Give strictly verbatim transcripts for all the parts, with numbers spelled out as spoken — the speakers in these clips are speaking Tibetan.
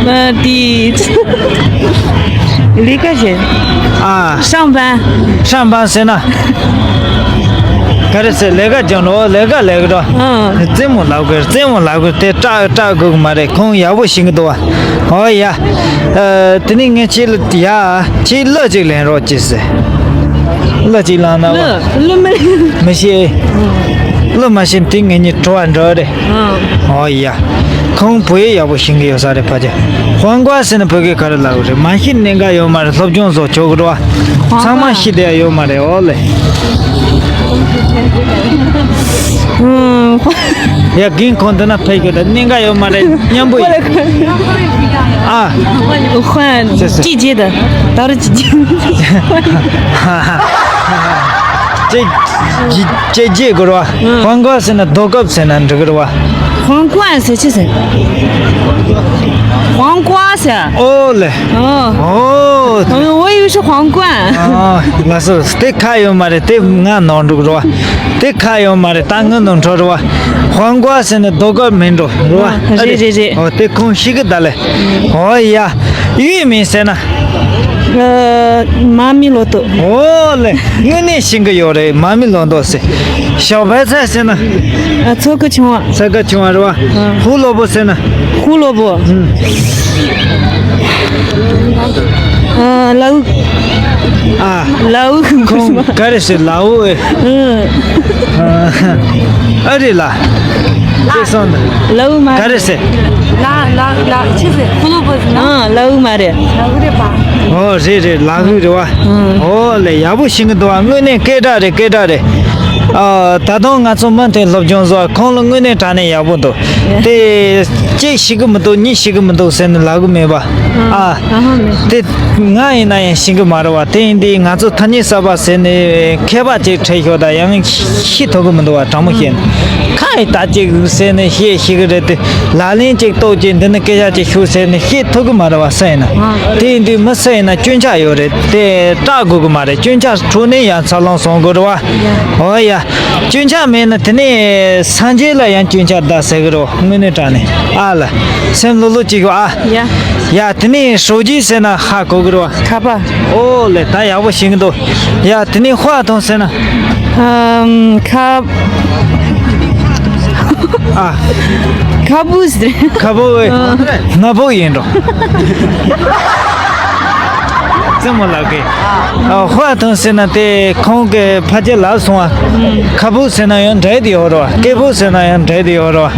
呃，第，离开谁？啊，上班。上班ཟེར་ན། ག་རེ་ཟེར། ལས་ཀ་སྦྱང་རོགས། ལས་ཀ་ལས་ཀ་རོ། ཨང་། རྩེད་མོ་ལབ་དགོས། རྩེད་མོ་ལབ་དགོས། དེ་སྐྲག་སྐྲག་དགོས་ཀྱི་མ་རེད། ཁོང་ཡག་པོ་ཤེས་ཀྱི་འདུག་བ། ཨོ་ཡ། ཨ། དེ་ནས་ངས་ཁྱེད་ལ། ཡ། ཁྱེད་གླུ་ཅིག་ལེན་རོགས་གྱིས་ཟེར། གླུ་ཅིག་བླངས་ན་བ། གླུ། གླུ་མི། མི་ཤེས། གླུ་མ་ཤེས་དེ་ངེད་གཉིས་བྲོ་བ་འགྲོ་རེད། ཨང་། ཨོ་ཡ། ཁོང་བོད་ཡིག་ཡག་པོ་ཤེས་ཀྱི་ཡོད་ས་རེད། ཕ་གི། ཧོང་ཀོང་ཟེར་ན་བོད་སྐད་ག་རེ་ལབ་རེད། མ་ཤེས་གནད་འགག་ཡོད་མ་རེད། སློབ་སྦྱོང་བཟོ་ཆོག་གི་རེད་བ། ཚང་མ་ཤེས་བསྡད་ཡོད་མ་རེད། ཨོ་ལེ། ཨང་། ཡ། རྒན་ཁོང་འདི་ན་ཕེབས་དགོས་ད། གནད་འགག་ཡོད་མ་རེད། མཉམ་པོ་ཡིན། ཨ། 换，季节的，到了季节。 ཅེ། ཅེ། ཅེ་རྗེས་དགོས་རེད་བ། ཧོང་ཀོང་ཟེར་ན་རྡོ་ཀབ་ཟེར་ན་འགྲིག་གི་རེད་བ། 皇冠 ཟེར་ཅི་ཟེར། 黄瓜 ཟེར། ཨོ་ལེ། ཨོ། ཨོ། 我以为是皇冠。 ཨ། ལགས་སོ། དེ་ཁག་ཡོད་མ་རེད། དེ་ང་ནོར་འགྲོ་གི་རེད་བ། དེ་ཁག་ཡོད་མ་རེད། ད་ངའི་ནོར་འགྲོ་རེད་བ། 皇冠 ཟེར་ན་རྡོ་ཀབ་མིན་འགྲོ་རེད་བ། ཨ། རེད་རེད་རེད། ཨོ། དེ་ཁོང་ཤེས་ཀྱི་ད་ལེ། ཨོ་ཡ། 玉米 ཟེར་ན། 呃， མ་རྨོས་ལོ་ཏོག། ཨོ་ལེ། དངོས་གནས་ཤེས་ཀྱི་ཡོད་རེད། མ་རྨོས་ལོ་ཏོག་ཟེར། 小白菜 ཟེར་ན། ཨ། 菜花་ཆུང་བ། 菜花་ཆུང་བ་རེད་བ། ཨ། 胡萝卜 ཟེར་ན། 胡萝卜། ཨུམ། ཨ། 老། 啊，老。 ཁོང་ག་རེ་ཟེར། 老。 ཨུམ། ཨ། རེད་ལ། ཅེས་སོང་ན། 老 མ་རེད། ག་རེ་ཟེར། 老老老 ཅི་ཟེར། 胡萝卜 ཟེར་ན། ཨ། 老 མ་རེད། 老 རེད་པ། ཨོ། རེད་རེད། 老 རེད་བ། ཨུམ། ཨོ་ལེ། ཡག་པོ་ཤེས་ཀྱི་འདུག་བ། དངོས་གནས་སྐད་གྲགས་རེད། སྐད་གྲགས་རེད། ཨ། ད་དུང་ང་ཚོ་མུ་མཐུད་སློབ་སྦྱོང་བཟོ། ཁོང་ལ་དངོས་གནས་དྲང་གནས་ཡག་པོ་འདུག། དེ་གཅིག་ཤེས་ཀྱི་མི་འདུག། གཉིས་ཤེས་ཀྱི་མི་འདུག་ཟེར་ནས་ལབ་ཀྱི་མེད་པ། ཨ། ཨ་ཧ་མེད། དེ་ང་ཡིན་ན་ཡང་ཤེས་ཀྱི་མ་རེད་བ། དེ་ཡིན་དུས་ང་ཚོ་ཐ་སྙད་གསར་པ་ཟེར་ནས་མཁས་པ་ཅིག་ཁྲིད་ཤོག་ད། ཡང་ཤེས་ཐུབ་ཀྱི་མི་འདུག་བ། དྲང་མོ་བཤད་ན། ཁ་ཡི་ད་ཅིག་ཟེར་ནས་བཤད་ཤེས་ཀྱི་རེད་དེ། ལག་ལེན་ཅིག་གཏོད་ཅིག་འདི་ནས་སྐད་ཆ་ཅིག་ཤོད་ཟེར་ནས་བཤད་ཐུབ་ཀྱི་མ་རེད་བ། སུ་ཡིན་ན། དེ་ཡིན་དུས་མི་སུ་ཡིན་ན་སྐྱོན་ཆ་ཡོད་རེད། དེ་སྐྲག་དགོས་ཀྱི་མ་རེད། སྐྱོན་ཆ་འཕྲོ་ནས་ཡང་འཚར་ལོངས་སོང་དགོས་རེད་བ། ཨོ་ཡ། སྐྱོན་ཆ་མེད་ན་དེ་ནས་སངས་རྒྱས་ལ་ཡང་སྐྱོན་ཆ་གདའ་ཟེར་གི་རེད། དངོས་གནས་དྲང་གནས། ཨ་ལ། སེམས་ལྷོད་ལྷོད་བྱེད་དགོས་ཨ། ཡ། ཡ། དེ་ནས་手机 ཟེར་ན་ཧ་གོ་གི་རེད་བ། ཁ་པར། ཨོ་ལེ། ད་ཡག་པོ་ཤེས་ཀྱི་འདུག། ཡ། དེ་ནས་话筒 ཟེར་ན། ཨམ། ཁ། ཨ། ཁ་བུ་ཟེར། ཁ་བུ་ཨེ། ཨ། ང་བུ་ཡིན་འགྲོ། རྩེད་མོ་ལབ་གི། ཨ། 话筒 ཟེར་ན་དེ་ཁོང་གི་ཕ་ཁྱེད་ལབ་སོང་ཨ། ཁ་བུ་ཟེར་ན་ཡང་འདྲ་དེ་ཡོད་རེད་བ། སྐད་བུ་ཟེར་ན་ཡང་འདྲ་དེ་ཡོད་རེད་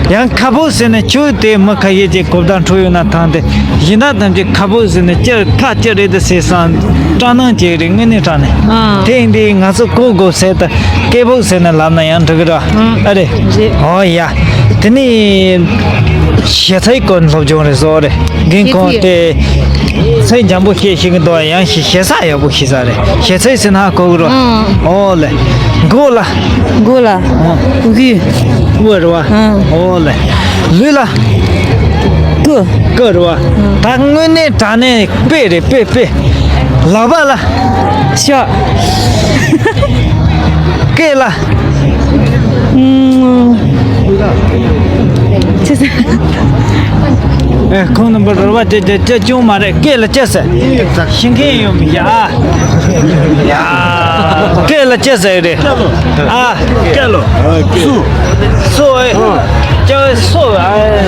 བ། ཡང་ཁ་བུ་ཟེར་ན་ཁྱོད་དེ་མི་ཁ་ཤས་ཀྱི་གོ་བརྡ་འཕྲོད་ཡོད་ན་ཐང་དེ། གཞན་དག་ཐམས་ཅད་ཁ་བུ་ཟེར་ན་ཅི་ཁ་ཅི་རེད་དེ་ཟེར་སང་སྐྲག་སྣང་སྐྱེ་རེད། དངོས་གནས་དྲང་གནས། ཨ། དེ་ཡིན་དུས་ང་ཚོ་གོ་དགོས་ཟེར་ད། སྐད་བུ་ཟེར་ན་ལབ་ན་ཡང་འགྲིག་གི་རེད། ཨ་རེད། རེད། ཨོ་ཡ། དེ་ནི་ཞེ་ཚའི་སྐོར་སློབ་སྦྱོང་རེད་བཟོ་རེད། རྒན་ཁོང་དེ་ཚིག་འཇམ་པོ་བཤད་ཤེས་ཀྱི་འདུག། ཡང་ཞེ་ཞེ་ས་ཡག་པོ་ཤེས་ས་རེད། ཞེ་ཚའི་ཟེར་ན་ཧ་གོ་གི་རེད། ཨོ་ལེ། མགོ་ལ། མགོ་ལ། གུ། གུ་རེད་བ། ཨོ་ལེ། ལུས་ལ། ཀུ། ཀུ་རེད་བ། ད་དངོས་གནས་དྲང་གནས་དཔེ་རེད། དཔེ་དཔེ། ལག་པ་ལ། ཤ། སྐེ་ལ། ཨུམ། ཅི་ཟེར། ཨེ། ཁོང་རྣམ་པ་རོལ་བ་དེ་དེ་ཅི་ཅུང་མ་རེད། སྐེ་ལ་ཅི་ཟེར། ཤེས་མཁན་ཡོད་མི་ཡ། ཡ། སྐེ་ལ་ཅི་ཟེར་རེད། ཨ། སྐེ་ལ། སུ། སུ་ཨེ། ཅི་སུ་ཨེ།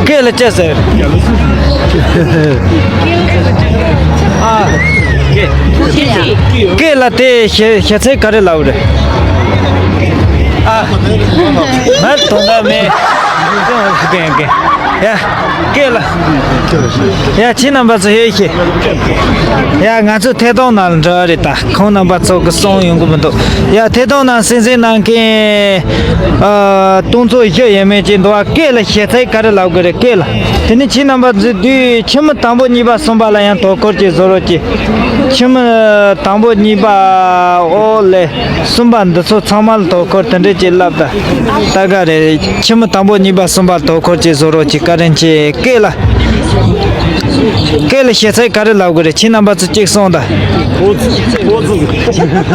སྐེ་ལ་ཅི་ཟེར། ཨ། སྐེ་ལ་དེ་ཞེ་ཞེ་ཚའི་ག་རེ་ལབ་རེད། ཨ། ང་དོན་དག་མེད། ཡ། སྐེ་ལ། ཡ། ཁྱེད་རྣམ་པ་ཚོ་ཡོད་ཤེས། ཡ། ང་ཚོ་ཐད་གཏོང་ནང་ལ་འགྲོ་རེད་ད། ཁོང་རྣམ་པ་ཚོ་གི་གསུང་ཡོང་གི་མི་འདུག། ཡ། ཐད་གཏོང་ནང་གསན་གཟིགས་གནང་མཁན། ཨ། སྟོང་ཚོ་བཞི་ཡས་མས་ཅིག་འདུག་ཨ། སྐེ་ལ་ཞེ་ཚའི་ག་རེ་ལབ་དགོས་རེད། སྐེ་ལ། དེ་ནས་ཁྱེད་རྣམ་པ་ཚོས་དུས་ཁྱིམ་མི་དང་པོ་གཉིས་པ་གསུམ་པ་ལ་ཡང་དོ་ཁུར་ཅིག་བཟོ་རོགས་གྱིས། ཁྱིམ་མི་དང་པོ་གཉིས་པ། ཨོ་ལེ། གསུམ་པ་འདི་ཚོ་ཚང་མ་ལ་དོ་ཁུར་དེ་འདྲས་ཅིག་ལབ་ད། ད་ག་རེ། ཁྱིམ་མི་དང་པོ་གཉིས་པ་གསུམ་པ་ལ་དོ་ཁུར་ཅིག་བཟོ་རོགས་གྱིས། བཀའ་དྲིན་ཆེ། སྐེ་ལ། སྐེ་ལ་ཞེ་ཚའི་ག་རེ་ལབ་དགོས་རེད། ཁྱེད་རྣམ་པ་ཚོ་གཅིག་གསུངས་དང་།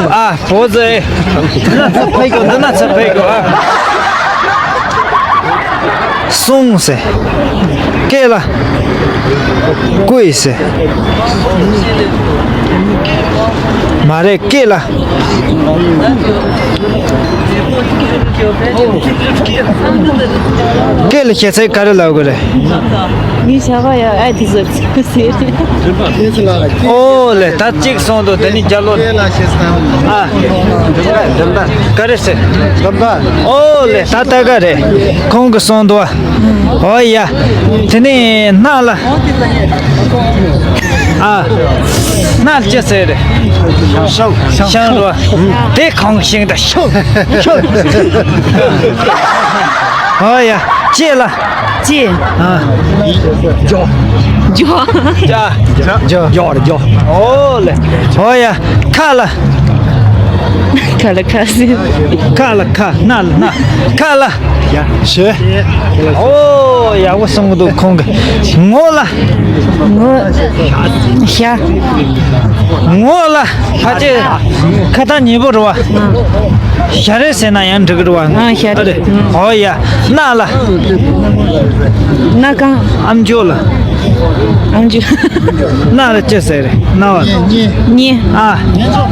ཨ། བོ་ཟེ། འདི་ན་ཚ་ཕེ་གོ། འདི་ན་ཚ་ཕེ་གོ་ཨ། སོང་ཟེ། སྐེ་ལ། ཀུའི་ཟེར། མ་རེད། སྐེ་ལ། སྐེ་ལ་ཞེ་ཚད་ག་རེ་ལབ་དགོས་རེད། ངའི་ཞྭ་བ་ཡ་ཨ་དེ་ཟེར་ཟེར། ཨོ་ལེ། ད་གཅིག་སོང་དུས་དེ་ནི་རྒྱ་ལོ། ཨ། ག་རེ་ཟེར། ཨོ་ལེ། ད་ལྟ་ག་རེད། ཁོང་གིས་གསུངས་འདུག་བ། ཨོ་ཡ། དེ་ནས་སྣ་ལ། ཨ། སྣ་ལ་ཅི་ཟེར་རེད། ཤང་། ཤང་རོ། དེ་གང་ཤིང་ད་ཤང་། ཤང་། ཨོ་ཡ། ལྕེ་ལ། ལྕེ། ཨ། ལྕེ། ལྕེ། ལྕེ། ལྕེ། ཨོ་ལེ། ཨོ་ཡ། ཁ་ལ། ཁ་ལ་ཁ་ཟེར། ཁ་ལ་ཁ། སྣ་ལ་སྣ། ཁ་ལ། ཞེ། ཨོ་ཡག་པོ་གསུང་གི་འདུག་ཁོང་གིས། ངོ་ལ། ངོ་ལ། ཞྭ། ངོ་ལ། ཕལ་ཆེར་ཁ་ཐག་ཉེ་པོ་རེད་བ། ཞྭ་རེད་ཟེར་ན་ཡང་འགྲིག་གི་རེད་བ། ཨ། ཞྭ་རེད། ཨོ་ཡ། སྣ་ལ། སྣ་གང་། ཨམ་ཅོག་ལ། ཨམ་ཅོག་སྣ་ལ་ཅི་ཟེར་རེད། སྣ་བ། སྙིང་། ཨ།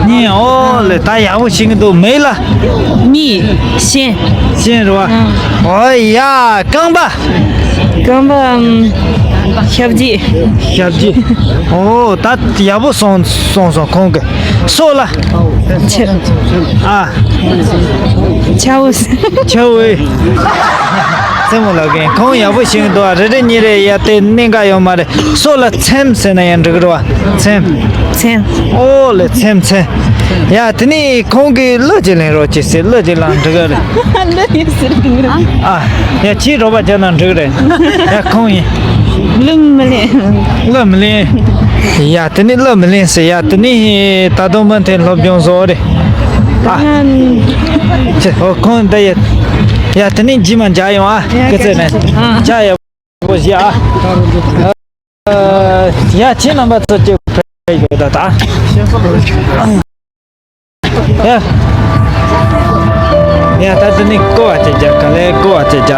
སྙིང་། ཨོ་ལེ། ད་ཡག་པོ་ཤེས་ཀྱི་འདུག་མིག་ལ། མིག་སྤྱན། སྤྱན་རེད་བ། ཨོ་ཡ། རྐང་པ། རྐང་པ། ཨམ། ཞབས་རྗེས། ཞབས་རྗེས། ཨོ་ད་ཡག་པོ་སོང་སོང་སོང་ཁོང་གིས། སོ་ལ། ཆུ། ཨ། ཆུ་བོ། ཆུ་བོ། རྩེད་མོ་ལབ་མཁན་ཁོང་ཡག་པོ་ཤེས་ཀྱི་འདུག་ཨ། རེ་རེ་གཉིས་རེ་ཡ་དེ་གནད་འགག་ཡོད་མ་རེད། སོ་ལ་ཚེམས་ཟེར་ན་ཡང་འགྲིག་གི་རེད་བ། ཚེམས། ཚེམས། ཨོ་ལེ། ཚེམས་ཚེམས། ཡ་དེ་ནས་ཁོང་གིས་གླུ་ཅིག་ལེན་རོགས་གྱིས་ཟེར། གླུ་ཅིག་བླངས་འགྲིག་གི་རེད། གླུ་ཡིན་ཟེར་གི་རེད། ཨ། ཡ་ཁྱེད་རོགས་པ་བྱས་ན་འགྲིག་གི་རེད། ཡ་ཁོང་ཡིན། གླུ་མི་ལེན། གླུ་མི་ལེན། ཡ་དེ་ནས་གླུ་མི་ལེན་ཟེར། ཡ་དེ་ནས་ད་དུང་མུ་མཐུད་སློབ་སྦྱོང་བཟོ་རེད། ཨ། ཨ། ཁྱེད་ཨོ་ཁོང་ད་ཡ། ཡ་དེ་ནས་རྗེས་མ་མཇལ་ཡོང་ཨ། ཡ་སྐུ་ཚེ་ནས། ཨ། ཇ་ཡག་པོ་བཞེས་ཨ། ཡ་ཁྱེད་རྣམ་པ་ཚོ་གཅིག་ཕེབས་ཡོད་ད་ད། ཡ། ཡ་ད་དེ་ནས་ཀོ་བ་ཅིག་རྒྱག་ག་ལེ། ཀོ་བ་ཅིག་རྒྱག་ད།